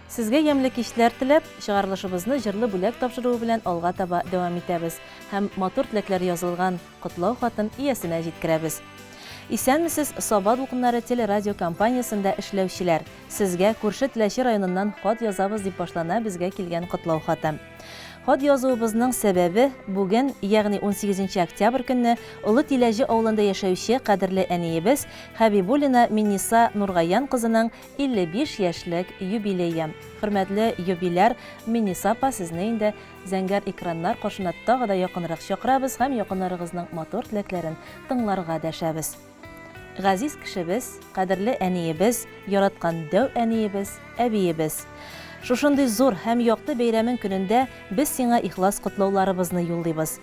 Сезгә ямьле кичләр теләп, чыгарылышыбызны җырлы бүләк тапшыруы белән алга таба дәвам итәбез һәм матур теләкләр язылган котлау хатын иясенә җиткерәбез. Исәнмесез, Саба дулкыннары телерадиокомпаниясендә эшләүчеләр! Сезгә күрше Теләче районыннан хат язабыз, дип башлана безгә килгән котлау хаты. Хат язуыбызның сәбәбе, бүген, ягъни унсигезенче октябрь көнне Олы Тиләҗе авылында яшәүче кадерле әниебез Хәбибуллина Минниса Нургаян кызының 55 яшьлек юбилее. Хөрмәтле юбиляр Минниса апа, сезне инде зәңгәр экраннар каршына тагы да якынрак чакырабыз һәм якыннарыгызның матур теләкләрен тыңларга дәшәбез. Газиз кешебез, кадерле әниебез, яраткан дәү әниебез, әбиебез. Шушындый зур һәм якты бәйрәмең көнендә без сиңа ихлас котлауларыбызны юллыйбыз.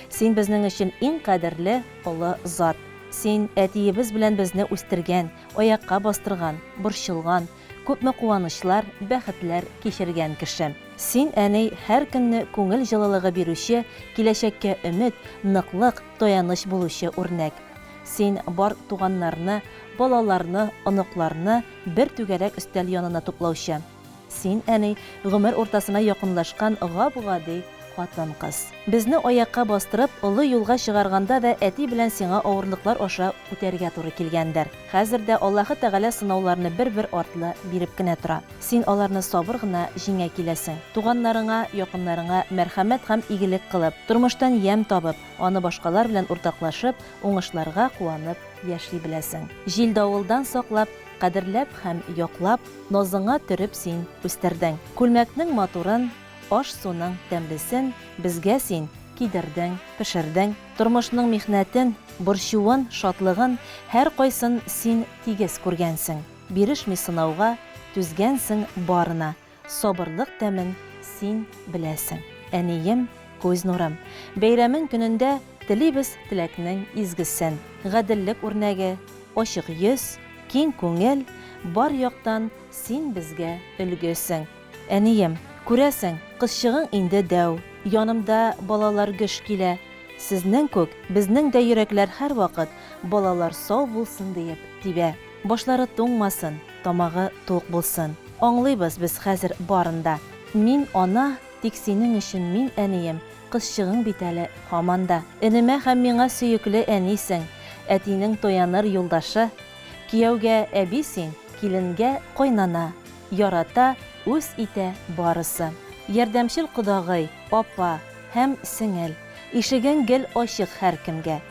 Син безнең өчен иң кадерле, олы зат. Син әтиебез белән безне үстергән, аякка бастырган, борчылган, күпме куанычлар, бәхетләр кичергән кеше. Син, әни, һәр көнне күңел җылылыгы бирүче, киләчәккә өмет, ныклык, таяныч булучы үрнәк. Син бар туганнарны, балаларны, оныкларны бер түгәрәк өстәл янына туплаучы. Син, әни, гомер уртасына якынлашкан гап-гади хатын-кыз. Безне аякка бастырып, олы юлга чыгарганда да әти белән сиңа авырлыклар аша үтәргә туры килгәндер. Хәзер дә Аллаһы Тәгалә сынауларны бер-бер артлы биреп кенә тора. Син аларны сабыр гына җиңә киләсең. Туганнарыңа, якыннарыңа мәрхәмәт һәм игелек кылып, тормыштан ямь табып, аны башкалар белән уртаклашып, уңышларга куанып яши беләсең. Җил-давылдан саклап, кадерләп һәм яклап, назыңа төреп син үстердең. Күлмәкнең матурын, аш-суның тәмлесен безгә син кидердең, пешердең. Тормышның михнәтен, борчуын, шатлыгын, һәркайсын син тигез күргәнсең. Бирешми сынауга, түзгәнсең барына. Сабырлык тәмен син беләсең. Әнием, күз нурым. Бәйрәмең көнендә телибез теләкнең изгесен. Гаделлек үрнәге, ачык йөз, киң күңел, бар яктан син безгә өлгесең. Әнием, күрәсең, кызчыгың инде дәү. Янымда балалар гөж килә. Сезнең күк, безнең дә йөрәкләр һәрвакыт балалар сау булсын диеп тибә. Башлары туңмасын, тамагы тук булсын. Аңлыйбыз без хәзер барын да. Мин, ана, тик синең өчен мин, әнием, кызчыгың бит әле һаман да. Энемә һәм миңа сөекле әнисең, әтинең таяныр юлдашы. Кияүгә әби син, киленгә кайнана. Ярата, үз итә барысы. Ярдәмчел кодагый, апа һәм сеңел. Ишегең гел ачык һәркемгә.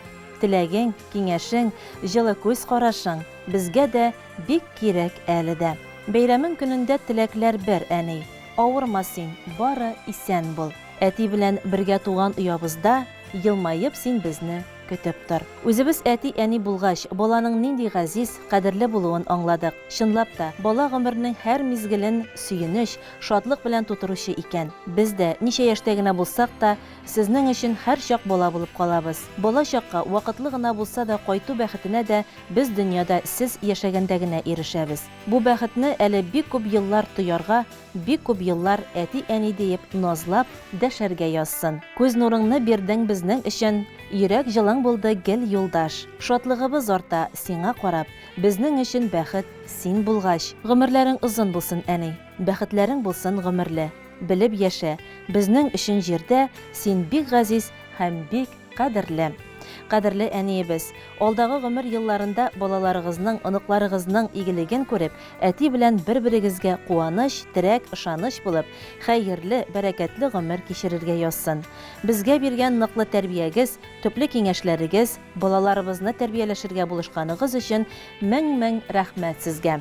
Теләгең, киңәшең, җылы күз карашың безгә дә бик кирәк әле дә. Бәйрәмең көнендә теләкләр бер, әни. Авырма син, бары исән бул. Әти белән бергә туган оябызда елмаеп син безне көтеп тор. Үзебез әти-әни булгач, баланың нинди газиз, кадерле булуын аңладык. Чынлап та, бала гомернең һәр мизгелен сөенеч, шатлык белән тутыручы икән. Без дә, ничә яшьтә генә булсак та, Сезнең өчен һәрчак бала булып калабыз. Бала чакка вакытлы гына булса да кайту бәхетенә дә без дөньяда сез яшәгәндә генә ирешәбез. Бу бәхетне әле бик күп еллар тоярга, бик күп еллар әти-әни диеп назлап, дәшәргә язсын. Күз нурыңны бирдең безнең өчен, йөрәк җылың булды гел юлдаш. Шатлыгыбыз арта сиңа карап, безнең өчен бәхет син булгач. Гомерләрең озын булсын, әни. Бәхетләрең булсын гомерле. Белеп яшә, безнең өчен җирдә син бик газиз һәм бик кадерле. Кадерле әниебез, алдагы гомер елларында балаларыгызның, оныкларыгызның игелеген күреп, әти белән бер-берегезгә куаныч, терәк, ышаныч булып, хәерле, бәрәкәтле гомер кичерергә язсын. Безгә биргән ныклы тәрбиягез, төпле киңәшләрегез, балаларыбызны тәрбияләшергә булышканыгыз өчен мең-мең рәхмәт сезгә.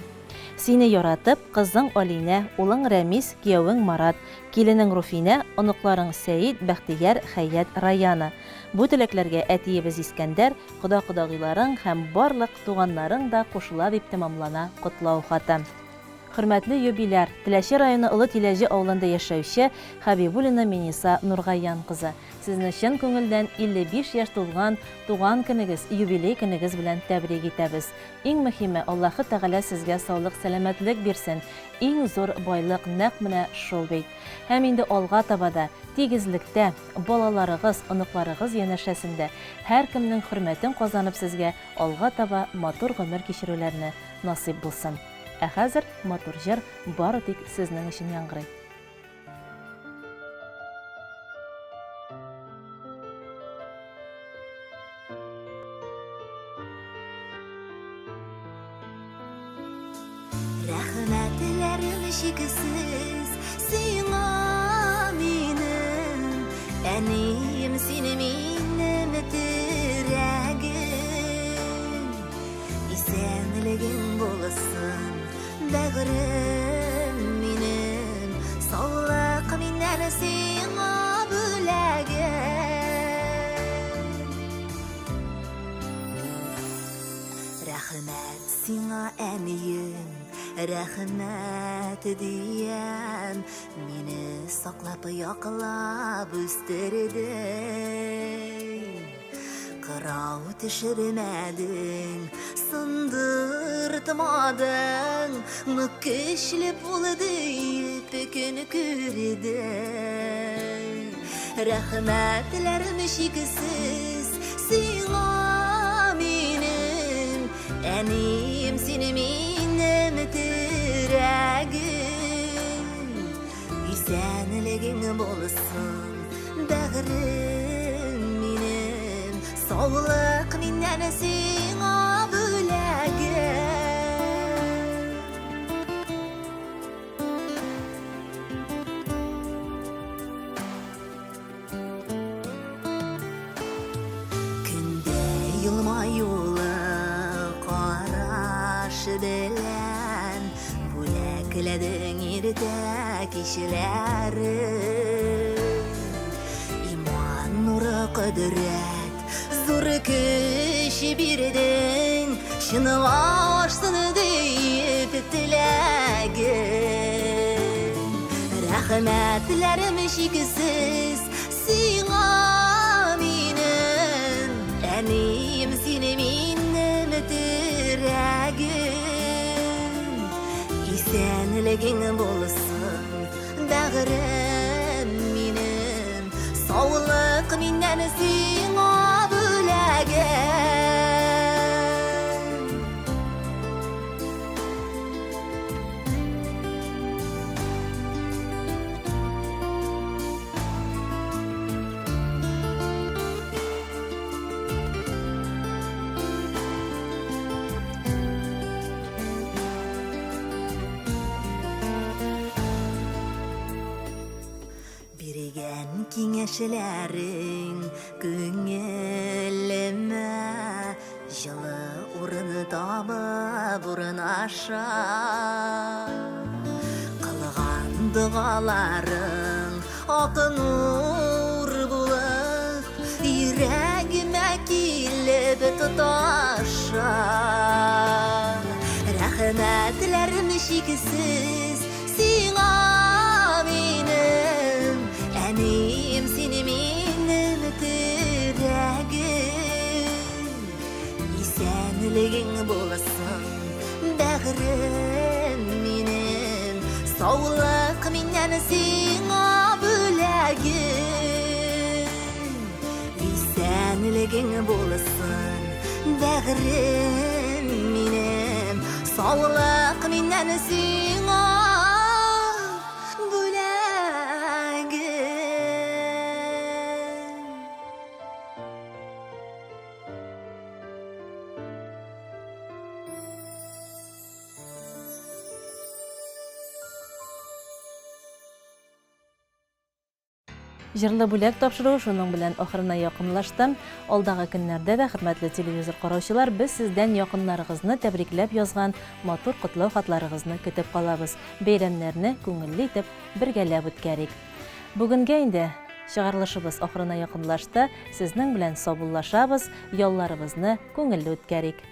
Сине яратып, кызың Алинә, улың Рәмис, киявең Марат, киленең Руфинә, оныкларың Сәид, Бәхтияр, Хәят, Раяна. Бу теләкләргә әтиебез Искәндәр, кода-кодагыйларың һәм барлык туганнарың да кушыла дип тәмамлана котлау хаты. Хөрмәтле юбиляр, Теләче районы Олы Тиләҗе авылында яшәүче Хәбибуллина Миниса Нургаян кызы, сезне чын күңелдән 55 яшь тулган туган көнегез, юбилей көнегез белән тәбрик итәбез. Иң мөһиме, Аллаһы Тәгалә сезгә саулык-сәламәтлек бирсен, иң зур байлык нәкъ менә шул бит. Һәм инде алга таба да тигезлектә, балаларыгыз, оныкларыгыз янәшәсендә, һәркемнең хөрмәтен казанып сезгә алга таба матур гомер кичерүләрне насыйп булсын. Ә хәзер матур җыр бары тик сезнең өчен яңгырый. Рәхмәтләрем чиксез сиңа минем, әнием, син минем терәгем. Исәнлегең булсын, бәгырем минем, саулык миннән сиңа бүләгем. Рәхмәт сиңа, әнием, рәхмәт диям, мине саклап, яклап үстердең. Кырау төшермәдең, сындыртмадың, нык көчле бул диеп көн күрдең. Рәхмәтләрем чиксез сиңа минем, әнием, син минем терәгем. Исәнлегең булсын, бәгърем минем, саулык миннән сиңа бүләгем. Көндә елмаюлы караш белән Бүләкләдең иртә кичләрен. Иман нуры кодрәт, зур көч бирдең, Чынга ашсын диеп теләгем. Рәхмәтләрем чиксез сиңа минем, әнием, син минем терәгем. Исәнлегең булсын, бәгърем минем, саулык миннән сиңа бүләгем. Биргән киңәшләрең күңелемә җылы урын табып урнаша. Кылган догаларың ак нур булып йөрәгемә килеп тоташа. Рәхмәтләрем чиксез сиңа минем, әнием, син минем терәгем. Исәнлегең булсын, бәгърем минем, саулык миннән сиңа бүләгем. Исәнлегең булсын, бәгърем минем, саулык миннән сиңа бүләгем. Җырлы бүләк тапшыруы шуның белән ахырына якынлашты. Алдагы көннәрдә дә, хөрмәтле телевизор караучылар, без сездән якыннарыгызны тәбрикләп язган матур котлау хатларыгызны көтеп калабыз. Бәйрәмнәрне күңелле итеп бергәләп үткәрик. Бүгенгә инде чыгарылышыбыз ахырына якынлашты. Сезнең белән саубуллашабыз, ялларыбызны күңелле үткәрик.